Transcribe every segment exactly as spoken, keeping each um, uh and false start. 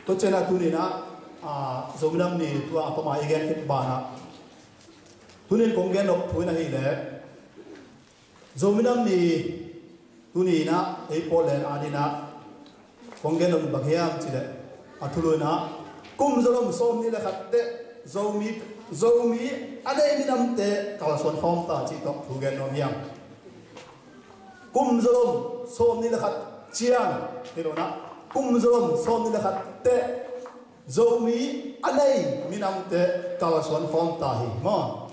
Tua ciangin ah tuni-in ah, ah, Zomi Nam Ni tua a pama i gen khit banah, tuni-in kong gen nop thu in ahih leh, Zomi Nam Ni tuni-in ah ei Portland adingin ah kong gen nop bang hiam cih leh, a thulu-in ah kum zalom sawmnih le khat teh Zomi, Zomi a nei minamte kalsuan khawm ta cih tawh thu gen nuam hi hang. Kum zalom sawmnih le khat ciang, hi lo-in ah, kum zalom sawmnih le khat teh Zomi a nei minamte kalsuan khawm ta hi, maw?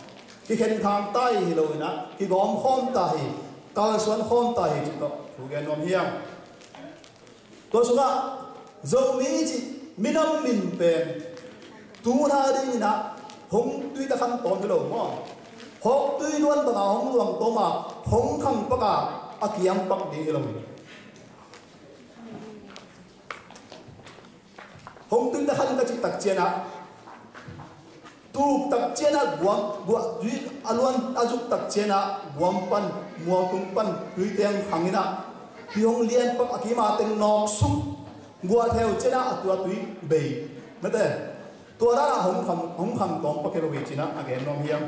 Kikhen khang ta hi, hi lo-in ah, kigawm khawm ta hi, kalsuan khawm ta hi cih tawh thu gen nuam hi hang. Tua sungah Zomi cih minam min pen tu hun a dingin ah hong tuita khang tawm hi lo, maw? Hawk tui luan banga hong luang tawm a, hong khang pak a, a kiam pak ding hi lo. Hong tuita khang ka cih tak ciangin ah, tuk tak ciangin ah guam, guam, tui a luan a zuk tak ciangin ah guam pan, mual tung pan, tui teng khangin ah, tui hong lian pak a, a kim a teng nawk suk, guah theu ciangin ah a tua tui bei. Mate, tua dan ah hong khang, hong khang tawm pak hi lo hi ci-in ah a gen nuam hi hang.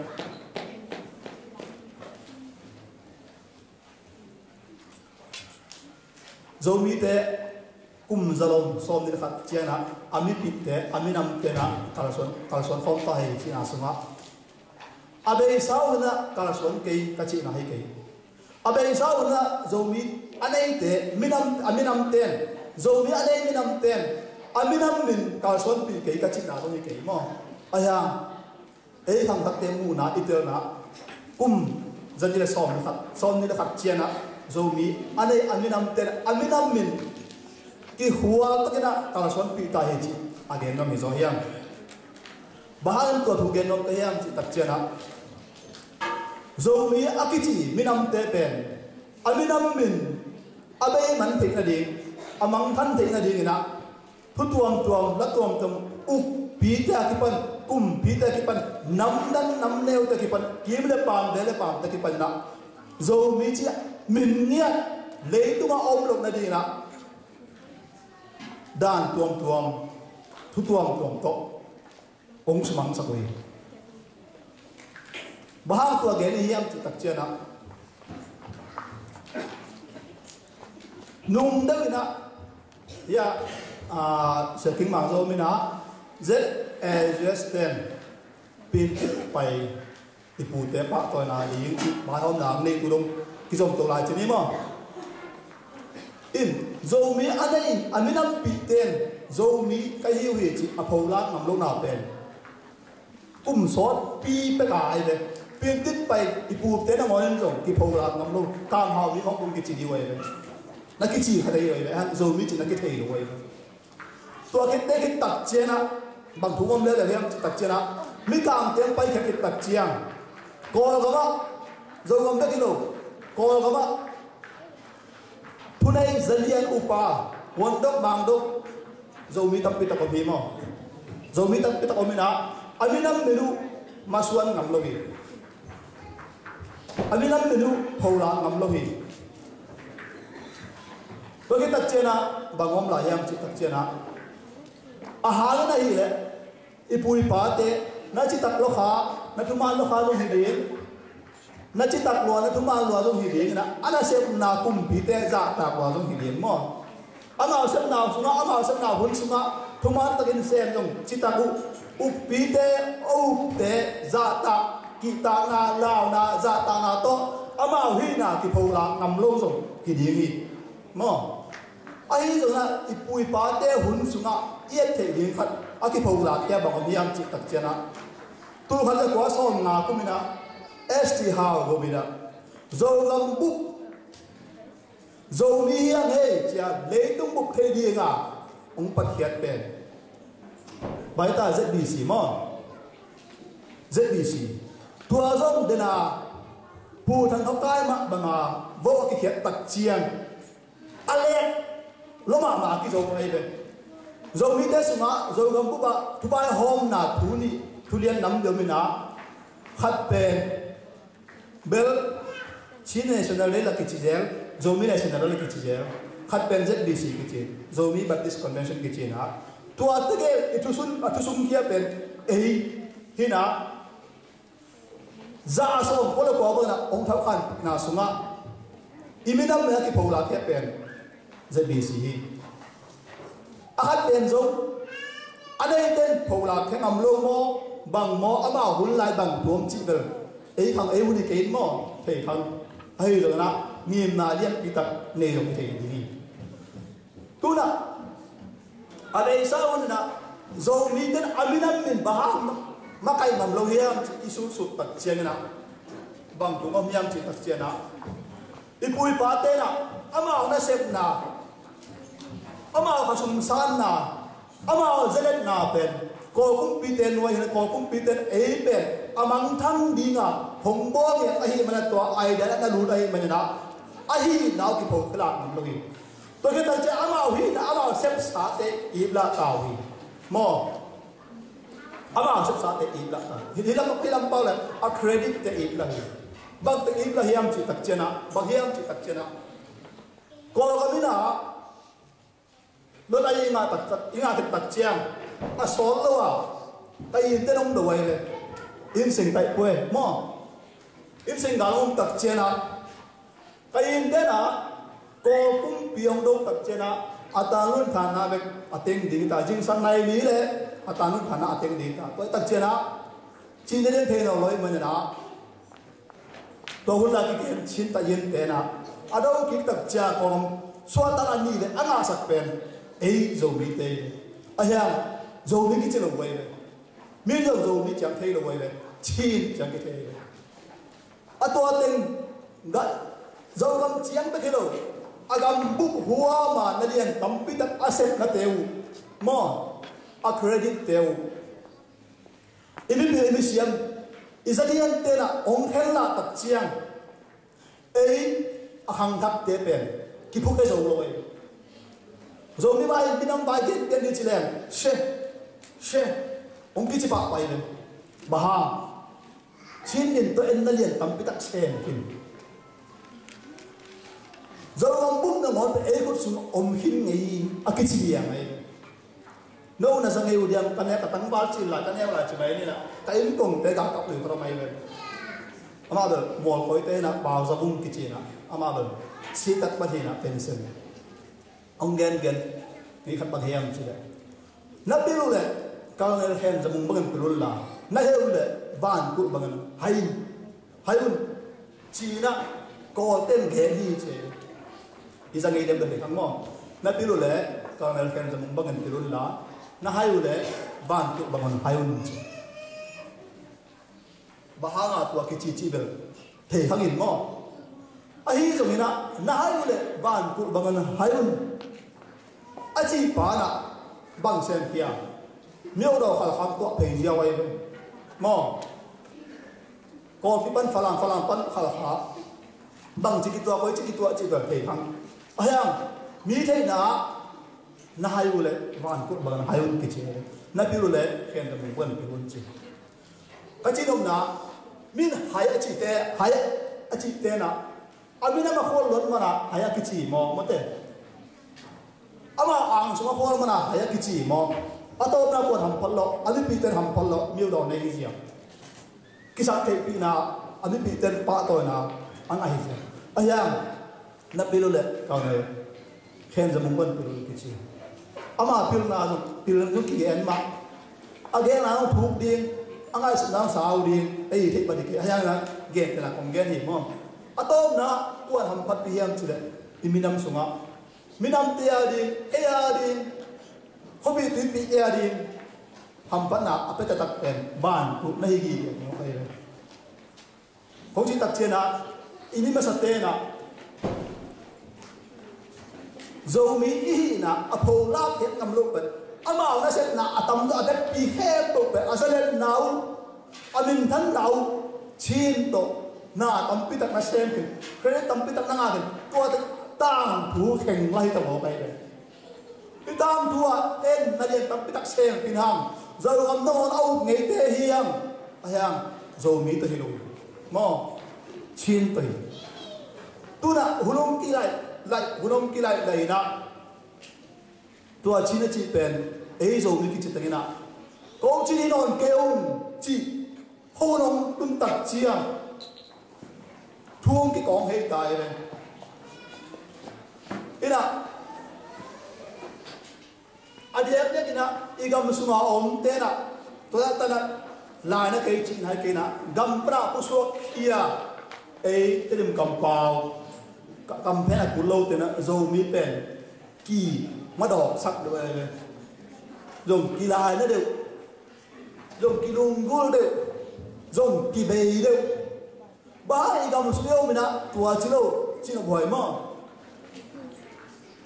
Zomite kum zalom sawmnih le khat ciangin ah a mipihte, a minamte in ah kalsuan, kalsuan khawm ta hi cihna sungah, a beisa un ah kalsuan kei ka cihna hi kei. A beisa un ah Zomi a neite, minam, a minamte in, Zomi a nei minamte in a minam min kalsuanpih kei ka cihna zong hi kei, maw? Ahi hang ei khangthakte muhna i telna, kum zali le sawm le khat, sawmnih le khat ciangin ah Zomi a nei a minamte in a minam min kikhual takin ah kalsuanpih ta hi cih a gen nuam hi zaw hi hang. Bang hangin tua thu gen nuam ka hiam cih tak ciangin ah, Zomi a kici minamte pen a minam min a bei man theih nading, a mangthan theih nadingin ah thu tuamtuam, la tuamtuam, ukpite a kipan, kumpite a kipan, namdan namneute a kipan, kim le paam, vei le paamte a kipan in ah Zomi cih min ngiat leitungah a om loh nadingin ah dan tuamtuam, thu tuamtuam tawh hong sumangsak uh hi. Bang hang tua gen i hiam cih tak ciangin ah, nung deuh in ah, ya, ah, Sia King Mang Zo min ah, Z A U S ten Piantit pai i pute pahtawina ding i vaihawmna ang nei tu dong kizom to lai ci ni maw? In, Zomi a nei a minampihte in Zomi ka hi uh hi ci a pholak ngam lohna pen kum sawtpi pek a ai ve. Piantit pai i pute nangawn in zong kipholak ngam lo. Kam hau mi hong kum kici ding uh ai ve. Na kici kha dei uh ai ve. Zomi ci na kithei lo uh ai ve. Tua khit te khit tak ciangin ah, bang thu om lel hiam cih tak ciangin ah, Mikang teng pai khit khit tak ciang, Kawlgam ah, Zogam bek hi lo, Kawlgam ah thunei zalian upa, Huandok Mangdok, Zomi tampi tak om hi maw? Zomi tampi tak om in ah, a minam min uh masuan ngam lo hi. A minam min uh pholak ngam lo hi. Tua khit tak ciangin ah bang om lai hiam cih tak ciangin ah, a hang in ahih leh i pu i pate na citak lo kha, na thuman lo kha zong hi ding, na citak lua, na thuman lua zong hi ding in ah, a nasepna kumpite zahtak lua zong hi ding maw? Amau sepna sungah, amau sepna hun sungah thuman takin sem zong citak uh, ukpite, ukte zahtak, kihtakna, launa, zahtakna tawh amau hihna kipholak ngam lo zong hi ding hi maw? Ahi zongin ah i pu i pate hun sungah i et theih ding khat a kipholak hi a, bang om hiam cih tak ciangin ah, tulkhat zakua sawmnga kum in ah S T Hau Gobin ah Zogam bup, Zomi hi hang hei ci a leitung bup thei dinga hong patkhiat pen, baita Z B C maw? Z B C. Tua zong dena Pu Thang Thawk Kai mah banga vote a kikhiat tak ciang a lek lo mahmah a kizo ahi ve. Zomite sungah Zogam bup ah thuvaihawmna thu nih, thu lian nam deuh in ah, khat pen bel Chin National Day la kici zel, Zomi National Day la kici zel. Khat pen Z B C kici, Zomi Baptist Convention kici in ah, Tua tegel i thusun, a thusung khia pen ei hi na, za a sawm kua le kua bangin ah hong thaukhanpihna sungah i minam le a kipholak khia pen Z B C hi. A khat pen zong a neiten pholak khia ngam lo maw, bang maw, amau hun lai bang tuam cih bel ei khang ei hun hi kei in maw, thei khang. Ahi zongin ah ngimna lianpi tak nei zong hi thei ding hi. Tunah a beisa hun inah Zomite in a minam min bang hang makaih ngam lo hiam cih i sutsut tak ciangin ah bang tung om hiam cih tak ciangin ah i pu i pate in ah amau nasepna, amau khasum sanna, amau zeletna pen Kawl kumpite nuai hi inah Kawl kumpite in ei pen a mangthang dinga hong bawl ngei ahih manin ah tua idea na lut ahih manin ah a hihna uh kipho khia ngam lo hi. Tua khit tak ciang amau hihna, amau sepsate iplah ta uh hi. Maw? Amau sepsate iplah ta uh hi. Hih lam, hih lam pau le a credit te iplah hi. Bang te iplah hiam cih tak ciangin ah, bang hiam cih tak ciangin ah, Kawlgam in ah lottery i ngah tak, i ngah khit tak ciang a sawt lo a, ka inn ten om lo ahi ve. Inn sing taih pue maw? Inn sing gal om tak ciangin ah ka inn ten ah Kawl kumpi hong do tak ciangin ah a tanlun thanna bek a teng ding ta, zingsang nai li le a tanlun thanna a teng ding ta. Tua tak ciangin ah cih na lian thei nawn lo ahih manin ah tua hun lai kigen Chin ta inn ten ah a do kik tak ciang kong suahtak a nih le a ngahsak pen ei Zomite hi. A hiang Zomi kici lo uh ahi ve. Mi zong Zomi ciang thei lo uh ahi ve. Chin ciang kithei ahi ve. A tua teng Zogam ciang bek hi lo, a gambup huama na lian tampi tak a sepnate uh maw, a credit te uh, i mipil i misiam, i zaliante in ah hong khenlak tak ciang ei a khangthakte pen kiphukhe zo lo ei. Zomi vai, minam vai gengen hi ci leng she, she hong kici pahpah hi leng. Bang hang? Chin in tua en na lian tampi tak sem khin. Zogam bup nangawn pen ei khut sung om khin ngei a kici liang ahi. No na za ngei uh diam, ka nek a tangval cil lai, ka neu lai ci mai ni na, ka inn kongte ga kap lui ka rom ahi ve. Amah bel Mualkoite in ah Bauza Bung kici in ah, amah bel sihtak bang hi in ah pension. Hong gengen, ni khat bang hiam ci leh, na pil uh leh Colonel Khen Za Mung bangin pil un la, na heh uh leh Van Kulh bangin hai, hai un, ci in ah Kawlte in gen hi ci. I za ngei dem bek hi khang maw? Na pil uh leh Colonel Khen Za Mung bangin pil un la, na hai uh leh Van Kulh bangin hai un ci. Bang hanga tua kici cih bel thei khang in maw? Ahi zongin ah na hai uh leh Van Kulh bangin hai un a cih pa in ah bang sem khia? Myo Daw Khalkha tuah phei ziau ahi ve maw? Kawlpi pan Falam, Falam pan Khalkha, bang ci kituah, koi ci kituah cih bel thei khang. A hiang mi theihna ah na hai uh leh Van Kulh bangin hai un kici, na pil uh leh Khen Za Mung bangin pil un ci. Ka cihnopna, min hai a cihte, hai a cihte in ah a minam a khual luat manin ah hai a kici maw, mate? Amau ang sung a khual manin ah hai a kici maw? A tawpna kuan hamphat lo, a mipite in hamphat lo, Myo Daw nei hi ziau. Kisaktheihpihna, a mipite in pahtawina a ngah hi ziau. A hiang na pil uh leh Colonel Khen Za Mung bangin pil un kici. Ama pilna zong, pilna zong kigen mah. A genna zong thuk ding, a ngaihsutna zong sau ding, ei theih pah ding kei. A hiang na gente na kong gen hi maw? A tawpna kuan hamphatpih hiam ci leh i minam sungah, minamte a ding, ei a ding, khuapih tuipih ei a ding hamphatna a pia taktak pen Van Kulh na hi gige maw, ka hi ve. Kong cih tak ciangin ah i ni masate in ah Zomi i hihna a pholak het ngam loh pen, amau nasepna a tam tawh a dekpi khempeuh pen, a zalenna uh, a minthanna uh, Chin tawh na tampi tak na sem khin, credit tampi tak na ngah khin, tuate tangthu kheng lai hi ta maw, ka hi ve. Hih tangthu ah en na lian tampi tak sem khin hang. Zogam nangawn a uk ngeite hi hang. A hiang Zomi tawh hi lo maw? Chin tawh hi. Tunah hun hong kilaih, laih, hun hong kilaih, laih inah tua Chin a cih pen Ei Zomi kici teng inah, ko ci ni nawn kei ung cih ho nong tun tak ciang thu hong kikawng hei ta hi ve. Inah a diakdiak inah i gam sunga a om tenah tua tanah lai na kei cih nai kei inah gam panah pusuak khia ei Tedim kampau ka-, kam phen a kul lo tenah Zomi pen ki madawk sak deuh ei ve. Zong kilai na deuh, zong kilunggul deuh, zong kibei deuh. Bang hang ei gam sung i om inah tua ci lo cih na buai maw?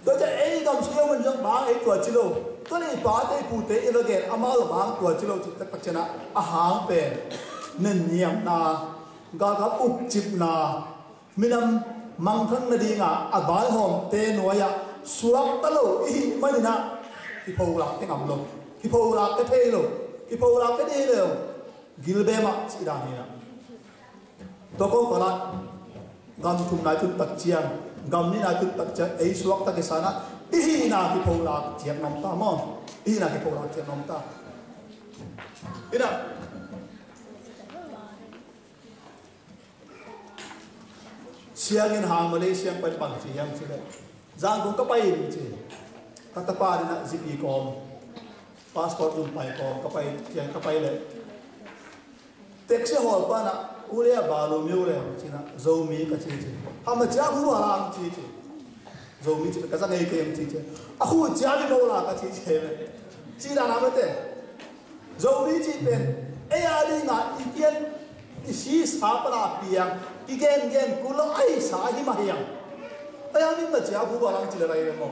Tua ciah ei gam sung i om in zong bang hang ei tua ci lo? Tua le i pate i pute i va gen amau zong bang hang tua ci lo cih taktak cianah a hang pen nenniamna, galkap ukcipna, minam mangthang nadinga a vaihawmte nuai-ah suakta lo i hih maninah kipholak te ngam lo, kipholak te thei lo, kipholak te dei lo, gilbemah cih dan hinah. Tua ko palah gam thum nai tun tak ciang, gam nih nai tun tak ciang ei suakta kisanah i hihna kipholak ciat nuam ta maw? I hihna kipholak ciat nuam ta. Inah siangin hang Malaysia pai bang ci hiam cileh, Zangkong ka pai in ci. Ka tapa dinah zipi kawm, passport zum pai kawm ka pai, ka pai leh taxi hawl panah, "U le a balu mi u le?" cinah, "Zomi ka ci," ci. "Hama cia hu a lang ci," ci. "Zomi ci ka zang ei kei," ci ci. "A hu cia mi mo la ka ci ci," ci dana mate. Zomi cih pen ei a dinga i pian i sisa pana piang i gengen kul lo a hisa hi mah hiam? Ei a min ma cia hu a lang ci le rai le maw?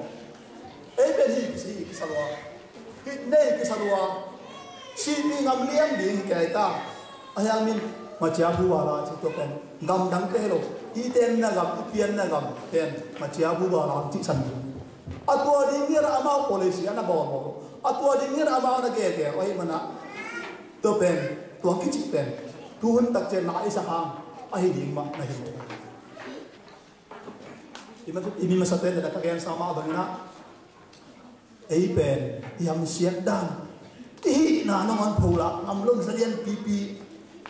Ei pen hi kisi hi kisa lua. Hi nei kisa lua. Sihpih ngam liang ding hi kei ta. A hiang min ma cia hu a la ci tua pen gam dangte hi lo. I tenna gam, i pianna gam pen ma cia hu a la cihsan ding. A tua ding ngiat a amau policy a na bawlbawl, a tua ding ngiat a amau na gegel ahih manah tua pen, tua kici pen tuhun tak ciang na i sa hang ahi ding mah na hi lo. I mi masa pen na ka gensa mah bangin ah ei pen i hamsiat dan, i hihna nangawn pholak ngam lo in, za lian pipi,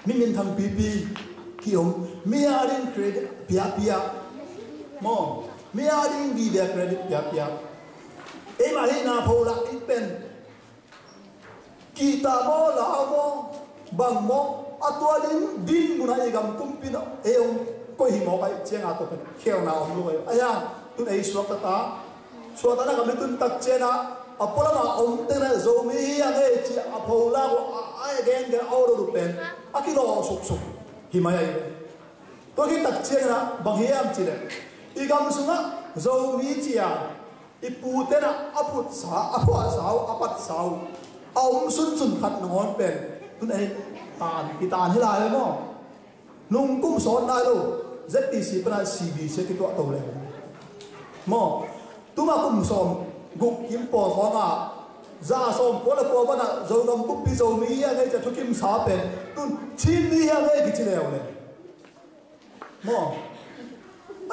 mi minthang pipi ki-om, mi a ding credit piapia maw, mi a ding video credit piapia. Ei mah hihna pholak i pen kihta maw, lau maw, bang maw, a tua ding din munah i gam kumpi na ei hong koih hi mawk ahih cianga tua pen khelna om lo ei. A hiang tun ei suakta ta, suakta na gam i tun tak cianah a pualama om tengna Zomi hi a ngei ci a pholak uh a, a gengen a aw lo pen a kilawh suksuk hi mai ahi ve. Tua khit tak cianah bang hiam cileh, i gam sungah Zomi cia i pu tenah a phutsa, a phuahsa uh, a patsa uh a om sunsun khat nangawn pen tun ei tan, kitan hi lai maw? Nung kum sawt nai lo, Z T C panah C B C kituah to le maw? Tuma kum sawm guk kim pawl khawngah za sawm kua le kua panah Zogam buppi Zomi hi a ngei cia thukimsa pen tun Chin mi hi a ngei kici leu le maw?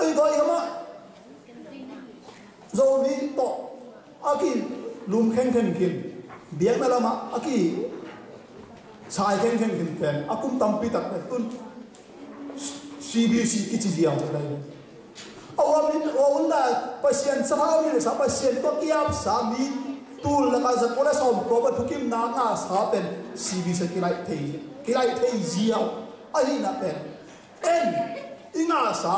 Ei, koi kama Zomi tawh a kilum khengkhen khin, biakna lamah a kisai khengkhen khin pen a kum tampi tak pen tun C B C kici ziau lai. A uamin a unla Pasian sathau mi le sa Pasian tua kiapsa mi tul laka za kua le sawm kua pan thukimna ngasa pen C B C kilaih thei, kilaih thei ziau ahihna pen en, i ngasa,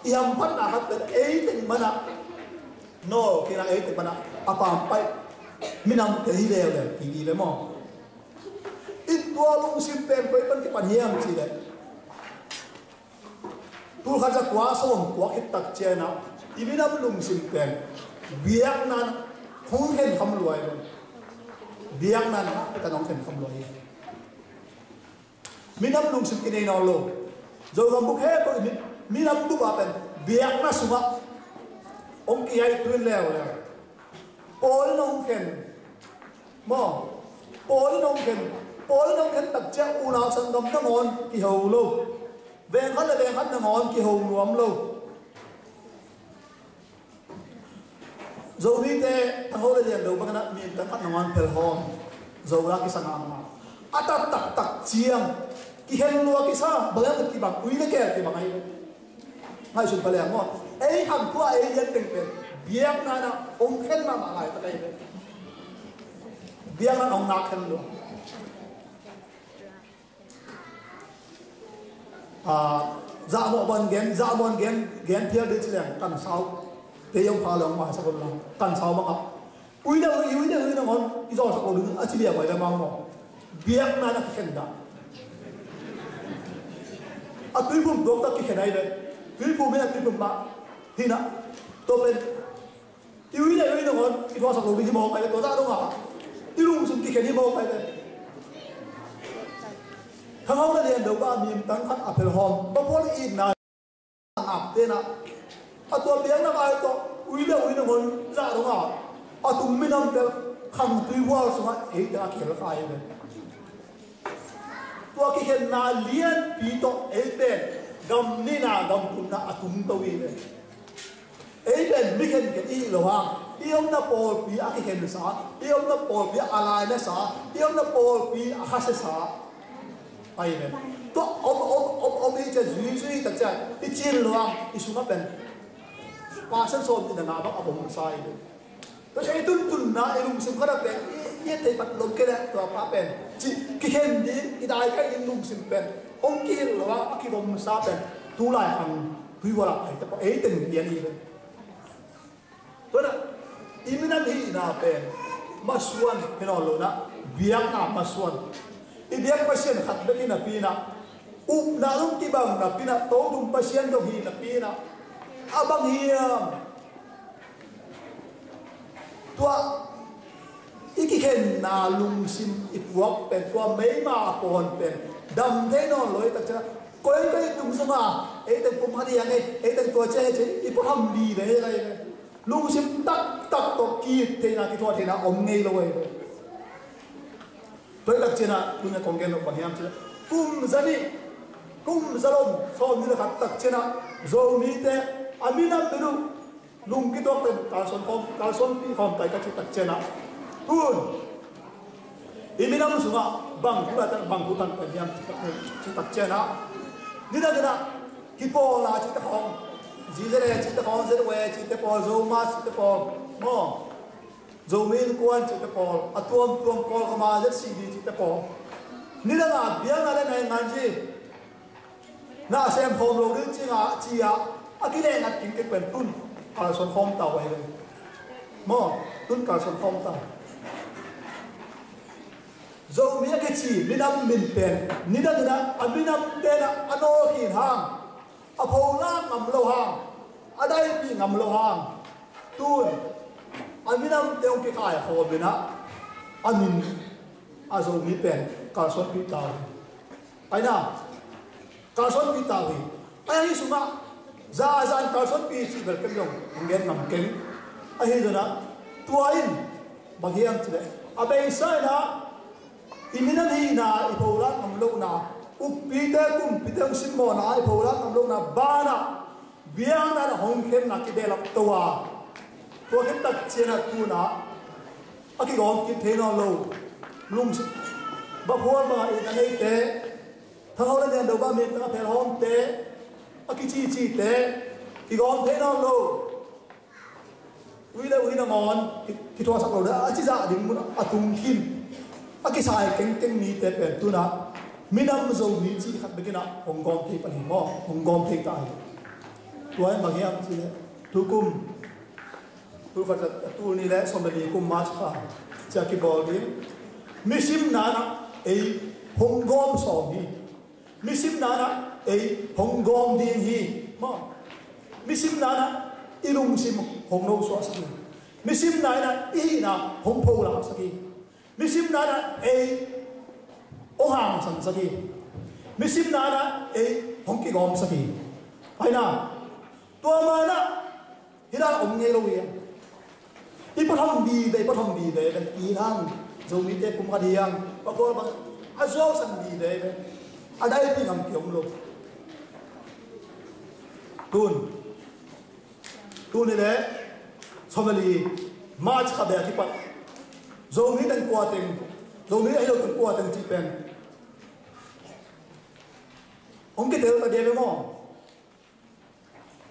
i hamphatna khat pen ei teng manah, no, kina ei teng manah a pampai minamte hi leuleu kiki le maw? I tua lungsim pen koi pan kipan hiam cileh, tulkhat za kua sawm kua khit tak cianah i minam lungsim pen biakna hong khen kham luai lo. Biakna na kan hong khen kham luai hi. Minam lungsim kinei nawn lo. Zogam bup he ko mi, minam bup a pen biakna sungah hong kiaih tuin leuleu. Pawl in hong khen maw? Pawl in hong khen. Pawl in hong khen tak ciah unau sanggam nangawn kiho lo. Veng khat le veng khat nangawn kiho nuam lo. Zomite thangho le liando bangin ah mintang khat nangawn phelhawm zo la kisa ngama. A taktaktak ciang kikhen lua kisa, bangin kibang, ui le keel kibang ahi ve. Ngaihsun pha leng maw? Ei khangkhua ei lian teng pen biakna-in ah hong khen mahmah lai tak ahi ve. Biakna-in hong nak khen lua. Ah, zahmawh ban gen, zahmawh ban gen, gen phial ding ci leng kan sau. Te yong pha leng maisak un la kan sau bangah. Ui deuh, ui deuh, ui nangawn i zawhsak lo ding a ci liang vai le mau maw? Biakna-in ah kikhen dah. A tuiphum tuak tak kikhen ahi ve. Tuiphum hi a, tuiphum mah hi na. Tua pen i ui le ui nangawn i thuaksak lo ding hi mawk ai ve, tua zah dong a i lungsim kikhen hi mawk ai ve. Thangho le liando bangin mintang khat a phelhawm, Bapual itna ngap te na. A tua biakna vai tawh ui le ui nangawn zah dong a a tung minam tel khang tuihual sungah eite a kihel kha ahi ve. Tua kikhenna lianpi tawh ei pen gam nihna gam tunna a tungto hi ve. Ei pen mi khenkhen i hih loh hang, i omna pawlpi a kikhensa, i omna pawlpi a lainasa, i omna pawlpi a khasiasa ahi ve. Tua om om om om i cia zuizui tak ciang i cin loh hang i sungah pen percent sawmnihna ngah bang a bomsa ahi ve. Tua ciang i tuntunna i lungsim khat ah pen i, i et thei pat lom kei leh tua pa pen cih kikhen ding, i dai kaih ding lungsim pen hong kihilh lo a, a kibomsa pen tu lai khang tuihual ah pai ta pah, ei teng pian hi ve. Tua na i minam hihna pen masuan hi nawn lo na, biakna masuan. I biak Pasian khat bek hi napi-in ah, upna zong kibang napi-in ah, to dum Pasian zong hi napi-in ah, a bang hiam? Tua i kikhenna lungsim i puak pen, tua meima a pawn pen dam thei nawn lo hi tak ciang a, koi koi tung zong a, ei teng pum a diang ei, ei teng tua cia ei ci, i puatham vive hi lai ve. Lungsim taktak tawh ki-it theihna, kithuah theihna om ngei lo hi ve. Tua hi tak ciang a, tuni a kong gen lo bang hiam cih leh, kum zanih, kum zalom sawmnih le khat tak ciang a, Zomite a minam minung lungkituak ten kalsuan khawm, kalsuanpih khawm tai ka cih tak ciang a, tun i minam sungah bang thu lai tan, bang thu tan pen hiam cih tak ciang a, nidang in ah kipawl a cihte khawng, Z Z A cihte khawng, Z Y A cihte pawl, Zoma cihte pawl maw, Zomi Innkuan cihte pawl, a tuamtuam Kawlgam a Z C D cihte pawl, nidang a biakna le naingngan ci na a sem khawm lo ding ci-in ah, ci-in ah a kilehngat kik kik pen tun kalsuan khawm ta uh ahi ve. Maw, tun kalsuan khawm ta. Zomi a kici minam min pen nidang in ah a minamte in ah a nawlkhin hang, a pholak ngam lo hang, a daipih ngam lo hang, tun a minamte hong kikhai khawm in ah a min a Zomi pen kalsuanpih ta uh hi. Ahi na, kalsuanpih ta uh hi. Ahi sungah zazan kalsuanpih cih bel ken zong hong gen ngam keng. Ahi zongin ah tua in bang hiam cih leh, a beisa in ah i minam hihna i pholak ngam lohna, ukpite kumpite hong simmawhna i pholak ngam lohna banah biakna in ah hong khenna kibehlap to a, tua khit tak ciang a tun ah a kigawm kik thei nawn lo lungsim, Bapual bang a itna neite, thangho le liando bang a mintang a phelhawmte, a kicicite kigawm thei nawn lo. Ui le ui nangawn ki, kithuahsak lo le a cizah ding mun a tung khin, a kisai kengkeng mite pen tun ah minam Zomi cih khat bek in ah hong gawm thei pan hi maw, hong gawm thei ta hi. Tua in bang hiam cih leh, tukum, tu khat a, tul nih le sawm le li kum March kha ciang kibawl ding, mi simna in ah ei hong gawm sawm hi. Mi simna in ah ei hong gawm ding hi. Maw, mi simna in ah i lungsim hong nosuahsak hi. Mi simna in ah i hihna hong pholaksak hi. Mi simna in ah ei hong hangsansak hi. Mi simna in ah ei hong kigawmsak hi. Ahi na, tua man ah hih dan om ngei lo hi. I patham vive, i patham vive, i hang Zomite pum khat hi hang, Bapual bang a zuausan vive, a daipih ngam ki om lo. Tun, tuni le Sawmli March kha bek a kipat Zomi teng kua teng, Zomi ahi lo teng kua teng cih pen hong kitel ta diam e maw?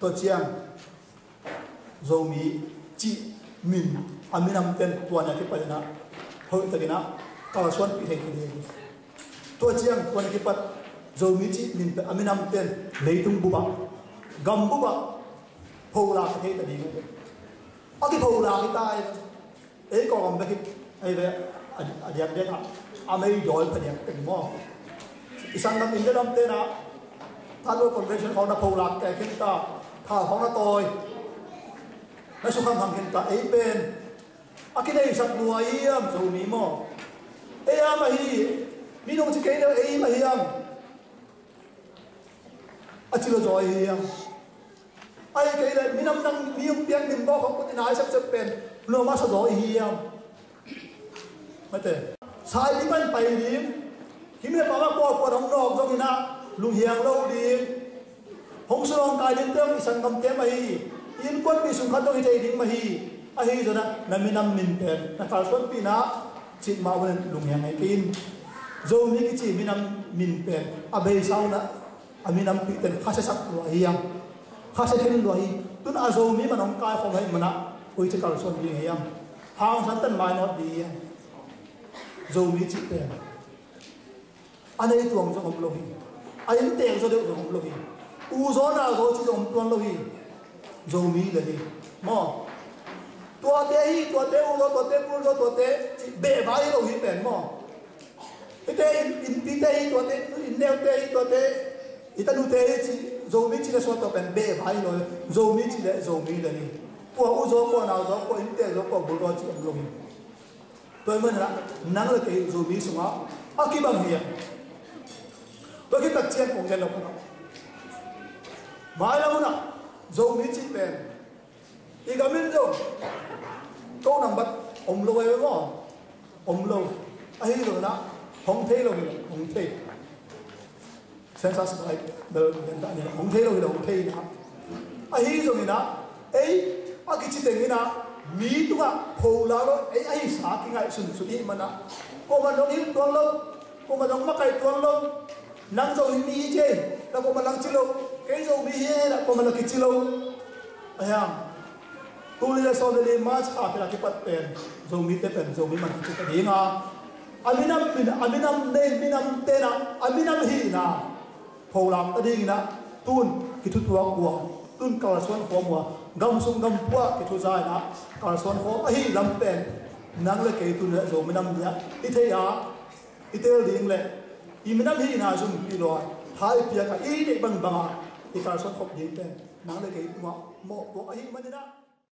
Tua ciang Zomi cih min a minam ten tua ni a kipat in ah hoih takin ah kalsuanpih thei ta ding. Tua ciang tua ni a kipat Zomi cih min pen a minam ten leitung bup ah, gam bup ah pholak thei ta ding. A kipholak hi ta e. Ei Kawlgam bek hi, ei ve, a, a diakdiak ah a mei dawi phadiak teng maw? I sanggam India lam ten ah Thanlwe Convention khawng na pholak te khin ta, thal khawng na tawi, na sukhamhang khin ta. Ei pen a kineisak lua hiam Zomi maw? Ei a mah hi, mi nung ci kei deuh ei mah hiam? A ci lo zaw hiam? Ahih kei leh minam dang mi hong piak min bawk hong put in a i sepsep pen nuam a sa zaw i hiam? Mate. Sai ding pan pai ding. Hih mi pama kuakuan hong nawk zongin ah lunghiang lo ding. Hong sulawng kai dingte hong i sanggamte mah hi. I innkuanpih sung khat hong hi thei ding mah hi. Ahi zongin ah na minam min pen na kalsuanpihna cih mah un lunghiang ngei kei in. Zomi kici minam min pen a beisa un ah a minampihte in khasiasak lua hiam? Khasiakhin lua hi. Tun a Zomi man hong kaikhawm ahih manah koici kalsuan ding hiam? Hangsan ten mainawt ding hiam? Zomi cih pen a nei tuang zong om lo hi. A inntek zaw deuh zong om lo hi. U zaw nau zaw cih zong om tuan lo hi. Zomi le hi maw? Tuate hi, tuate u zaw, tuate pu zaw, tuate cih beh vai hi lo hi pen maw? Hihte in, innpite hi, tuate, inneute hi, tuate, i tanute hi ci, Zomi ci le sual tawh pen beh vai lo. Zomi ci le Zomi le hi. Kua u zaw, kua nau zaw, kua inntek zaw, kua bul zaw ci om lo hi. Tua hi manah nang le kei Zomi sungah a kibang hi a. Tua kitak ciang kong gen lo kha. Mailam unah Zomi ci pen i gam in zong ko nambat om lo e maw? Om lo. Ahi zongin ah hong thei lo hi lo, hong thei. Census kai bel gen ta ni, hong thei lo hi lo, hong thei hi na. Ahi zongin ah ei a kici tengin ah mi tungah pholak lo, ei ahi sa kingaihsun sun i hih manah kuamah zong hilh tuan lo. Kuamah zong makaih tuan lo. Nang Zomi hi ci ei, na kuamah nang ci lo. Kei Zomi hi ei, na kuamah na kici lo. Ahi hang. Tul nih le sawm le li March kha khit a kipat pen Zomite pen Zomi man kici ta ding a, a minam, min, a minam nei minam ten ah a minam hihna pholak ta dingin ah tun kithutuak uh a, tun kalsuan khawm uh a, gam sung gam pua kithuza in ah kalsuan khawm ahih lam pen nang le kei tun le Zomi nam ding ah i theih a, i tel ding le i minam hihna zumpi lua, tha i piak a, i deih bangbang a i kalsuan khop ding pen nang le kei tungah mawhpuak ahih manin ah